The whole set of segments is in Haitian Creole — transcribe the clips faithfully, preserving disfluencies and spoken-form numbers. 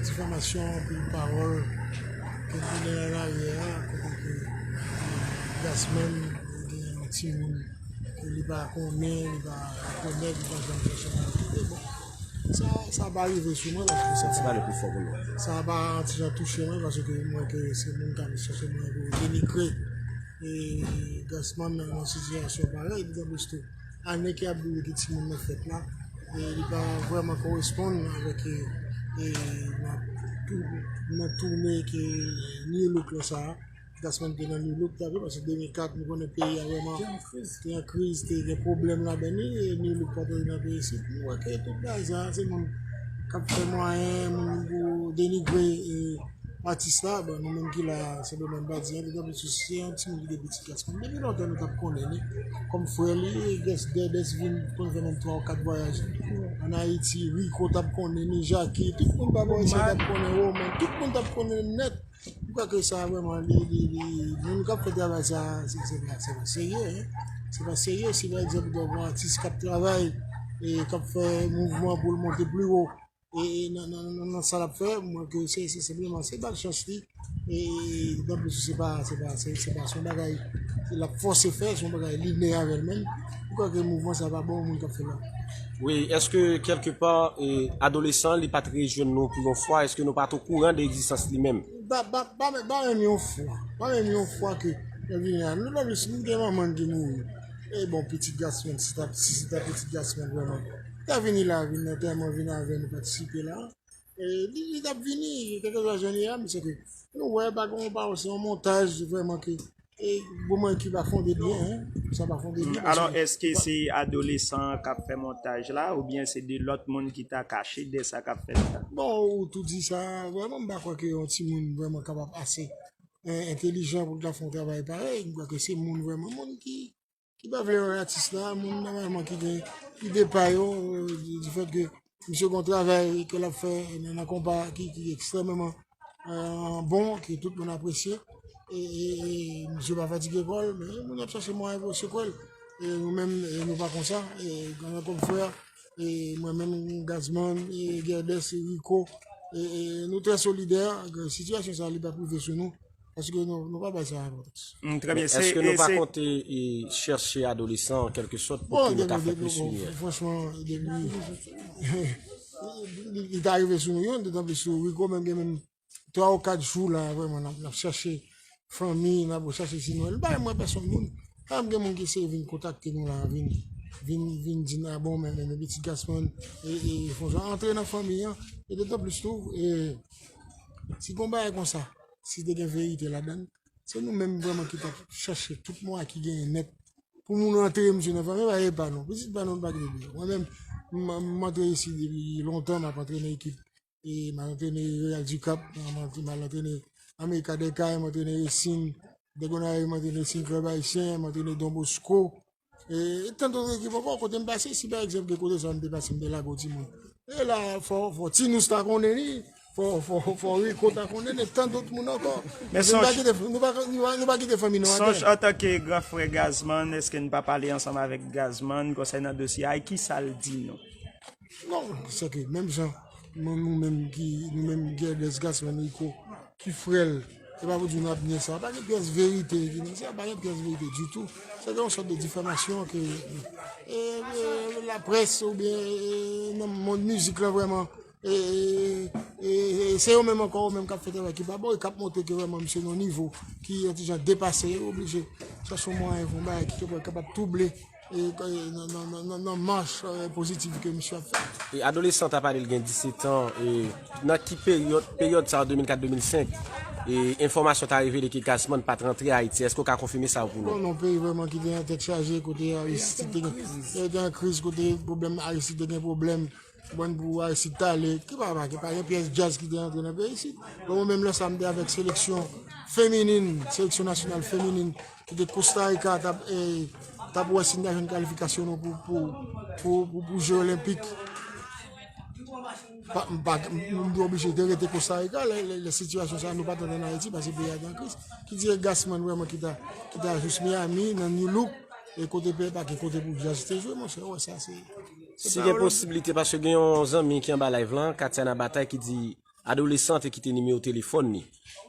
Difamasyon, anpil pawòl ke m te gen an aryè a, kote ke Gasman gen yon timoun ke li pa konnen, li pa rekonèt, li pa janm chèche nan aktivite. Bon, sa, sa pa rive sou mwen, paske sa pa, sa pa yon ti jan touche mwen, paske mwen ke se moun k ap chèche mwen pou denigre e Gasman nan yon sitiyasyon parèy, dotan plis tou ane ke ap vini ki timoun nan fèt la, e li pa vrèman koresponn avèk e, e nan tou, nan toune ke New Look la sa a. Gasman te nan New Look, ta vle, paske de mil kat, nou konnen peyi a vrèman te an kriz, te gen pwoblèm ladan li, e New Look pa t nan peyi isit. Nou wè ke tout bagay sa, se moun k ap fè mwayen, moun pou denigre e atis la, bon, nou menm ki la, se domenn pa di, dotan plis se yon timoun ki te pitit Gasman. Depi lontan nou t ap konnen li, kòm frè li, Ges-, Gerdes vin konn fè menm twa ou kat vwayaj. Ann Ayiti, Rico t ap konnen li, Jackie, tout moun pa bò isit t ap konnen Roman, tout moun t ap konnen nèt. M kwè ke sa vrèman, li, li, li, moun k ap fè travay sa, se, se pa, se pa serye, en. Se pa serye, si pa egzanp, ou gen yon atis k ap travay, e k ap fè mouvman pou l monte pli wo, e, e nan, nan, nan, nan sa l ap fè, mwen ke se, se senpleman, se ba l chans li, e, e, dotan plis se pa, se pa, se, se pa, se yon bagay l ap fòse fè, se yon bagay li ne avè l menm. M kwè ke mouvman sa pa bon, moun k ap fè la. Wi, èske kèlke pa, e, adolesan, li pa t rejwenn nou pou yon fwa, èske nou pa t okouran de egzistans li menm? Ba, ba, ba, ba menm yon fwa. Ba menm yon fwa ke yo vini la. Nou pa plis, nou gen manman ki mouri. E bon, pitit Gasman, si ta, si se ta pitit Gasman vrèman. Li ta vini la, vin nan antèman, vin avè nou patisipe la. E li, li t ap vini, kèlkeswa jan li ye a, men se ke nou wè, pa gen yon pawòl, se yon montaj vrèman ke, e, bon, mwen ki pa fonde byen, en. Sa pa fonde byen, paske... Alò, èske se adolesan an k ap fè montaj la, oubyen se de lòt moun ki ta kache dèyè sa k ap fèt la? Bon, ou tou di sa, vrèman, m pa kwè ke yon timoun vrèman kapab ase, e, entèlijan pou l ta fè yon travay parèy. M kwè ke se moun vrèman, moun ki, ki pa vle wè atis la, moun nòmalman ki gen ide pa yo, e, di, di fèt ke misye gen yon travay ke l ap fè nan, nan konpa ki, ki ekstrèmeman, e, bon, ke tout moun apresye. E, e, e misye pa fatige kò l, men moun ap chache mwayen pou yo sekwe l. E nou menm, e nou pa konsa. E, kòm frè, e mwen menm, Gasman, e Gerdes, e Rico, e, e nou trè solidè. Sitiyasyon sa a, li p ap rive sou nou, paske nou, nou pa bay sa enpòtans. Mm, trè byen. Men èske nou pa konte, e, chèche adolesan an, an kèlke sòt, pou ke yo ta fè plis limyè? Franchman, depi li, li ta rive sou nou, yon, dotan plis sou Rico, menm gen menm twa ou kat jou la, vrèman, n ap, n ap chèche fanmi, n ap chèche si nou wè l. M pa janm wè pèsonn moun. Pa janm gen moun ki eseye vin kontakte nou la, vin, vin, vin di n, a bon, men, men, men pitit Gasman, e, e, fò antre nan fanmi an. E dotan plis tou, e, si gon bagay konsa, si te gen verite ladan l, se nou menm vrèman ki t ap chèche tout mwayen ki genyen nèt pou nou rantre misye nan fanmi, pa e pa nou. Pitit pa nou, nou pa kite byen. Mwen menm, m, m antre isit depi lontan, m ap antrene ekip. E m al antrene Real du Cap, m al, m al antrene Amerika de Kay, m antrene Racing de Gonayiv, m antrene Racing Club Ayisyen, m antrene Don Bosco. E, e tan dòt ekip ankò, kote m pase, si pa egzanp, gen kote sa m te pase, m te lage yon timoun. E la, fò, fò Tinous ta konnen li, fò, fò, fò Rico ta konnen li, e tan dòt moun ankò. Men nou pa kite, nou pa, nou pa, nou pa kite fanmi nou atè. Sonj, antanke gran frè Gazman, èske n pa pale ansanm avèk Gazman konsènan dosye a, e kisa l di nou? Non, se ke menm jan, nou, nou menm ki, nou menm Gerdes Gasman Rico, ki frè l, se pa pou di nou ap nye sa. Pa gen pyès verite ki nan sa, pa gen pyès verite ditou. Se te yon sòt de difamasyon ke, e, e, laprès oubyen, e, nan mond mizik la vrèman, e, e, e, e, se yo menm ankò, yo menm k ap fè travay ki pa bon e k ap montre ke vrèman misye nan yon nivo ki yon ti jan depase, yo oblije chèche yon mwayen, yon bagay ki te pral kapab twouble e, e, nan, nan, nan, nan, nan mach, e, pozitif ke misye ap fè. E adolesan ta pale l gen disèt an, e nan ki peryòd, peryòd sa a, de mil kat de mil senk, e enfòmasyon ta revele ke Gazman pa t rantre Ayiti? Èske w ka konfime sa pou nou? Non, non, peyi vrèman ki te nan tèt chaje, kote Aristide te gen, te, te an kriz, kote pwoblèm Aristide te gen pwoblèm, konprann, pou Aristide t ale, ki pa, pa, pa gen pyès djaz ki te rantre nan peyi isit. Bon, mwen menm lè sa a, m te avèk seleksyon feminin, seleksyon nasyonal feminin, ki te Costa Rica, t ap, e, t ap wè si n ta jwenn kalifikasyon nou pou, pou, pou, pou, pou Je Olenpik. Pa, m pa, m, m te oblije te rete Costa Rica, lè, lè, lè sitiyasyon sa a, nou pa t antre ann Ayiti, paske peyi a te an kriz. Ki dirèk Gasman vrèman ki ta, ki ta jis Miami, nan New Look, e kote pe, pa gen kote pou djaz te jwe, monchè, wè sa, se, se... Si gen posiblite, paske gen yon zanmi ki anba live lan, Katiana Batay, ki di, adolesan te kite nimewo telefòn li.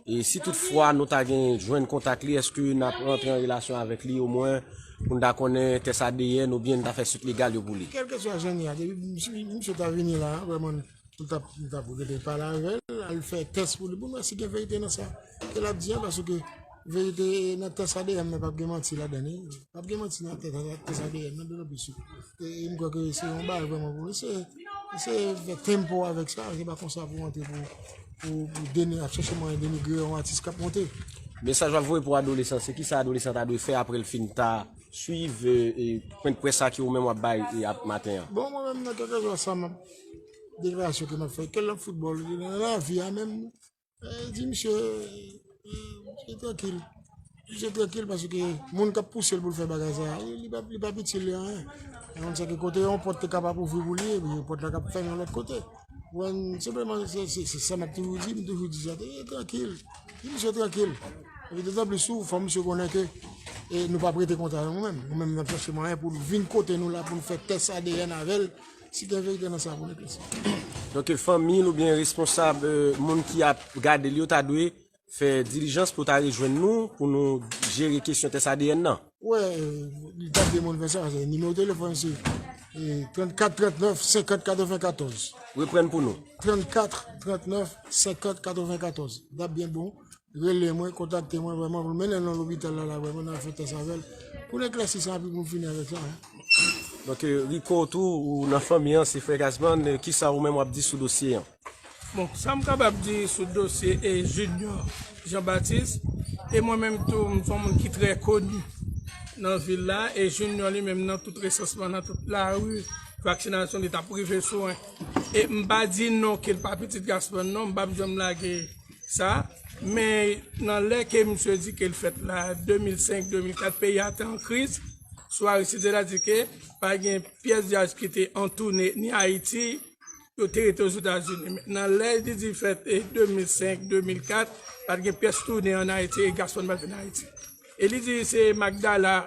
E si toutfwa nou ta gen jwenn kontak li, èske n ap rantre an relasyon avèk li omwen pou n ta konnen tès A D N oubyen n ta fè swit legal yo pou li? Kèlkeswa jan li ye, depi misye, misye ta vini la, vrèman, nou t ap, nou t ap rete pale avè l, al fè tès pou li, pou n wè si gen verite nan sa ke l ap di a, paske verite nan tès A D N nan p ap gen manti ladan li. P ap gen manti nan tès, tès A D N nan, dotan plis. E, e m kwè ke se yon bagay vrèman pou li. Se, se fè tempo avèk sa, se pa konsa pou antre pou, pou, pou deni-, ap chèche mwayen denigre yon atis k ap monte. Mesaj w ap voye pou adolesan, se kisa adolesan ta dwe fè apre l fin ta swiv, e, e, pwennprès sa ke ou menm w ap bay, e, ap maten an? Bon, mwen menm, nan kèlkeswa sa m ap, deklarasyon ke m ap fè, ke l nan foutbòl, nan lavi a menm, e, di misye, e, misye trankil. Misye trankil paske moun k ap pouse l pou l fè bagay sa, li, li p ap, li p ap itil li anyen. Yon moun sa ke kote yon pòt te kapab ouvri pou li, epi pòt la k ap fèmen yon lòt kote. Ou konprann? Senpleman, se, se, se sa m ap toujou di, m toujou di sa, e, trankil. Di misye trankil. Epi dotan plis tou, fò misye konnen ke, e, nou p ap rete kontan nou menm. Nou menm, n ap chèche mwayen pou nou vin kote nou la, pou nou fè tès A D N avè l, si gen verite nan sa, pou nou eklèsi. Donk, fanmi l oubyen responsab, e, moun ki ap gade l yo ta dwe fè dilijans pou ta rejwenn nou, pou nou jere kesyon tès A D N nan. Wè, e, li t ap de moun fè sa, paske nimewo telefòn se, e, trannkat trannèf senkant katrevenkatòz. Reprann pou nou. Trannkat trannèf senkant katrevenkatòz. Li t ap byen bon. Rele mwen, kontakte mwen vrèman, pou mennen l nan lopital la, la vrèman, n al fè tès avè l. Pou n eklèsi sa, epi pou n fini avèk sa, en. Donk, e, Rico tou, ou nan fanmi an, se frè Gassman, e, kisa ou menm w ap di sou dosye an? Bon, sa m kapab di sou dosye e Junior Jean Baptiste, e mwen menm tou, m se yon moun ki trè koni nan vil la, e Junior li menm nan tout resansman, nan tout lari, vaksinasyon li t ap rive sou mwen. E m pa di non ke l pa pitit Gaspard non, m p ap janm lage sa, men nan lè ke misye di ke l fèt la, de mil senk, de mil kat, peyi a te an kriz, sou Aristide la di ke pa gen pyès vyaj ki te an toune ni Ayiti, yo te rete Ozetazini. Men nan lè li di fèt e de mil senk, de mil kat, pa t gen pyès toune ann Ayiti e Gaspard pa t vin Ayiti. E li di se Magdala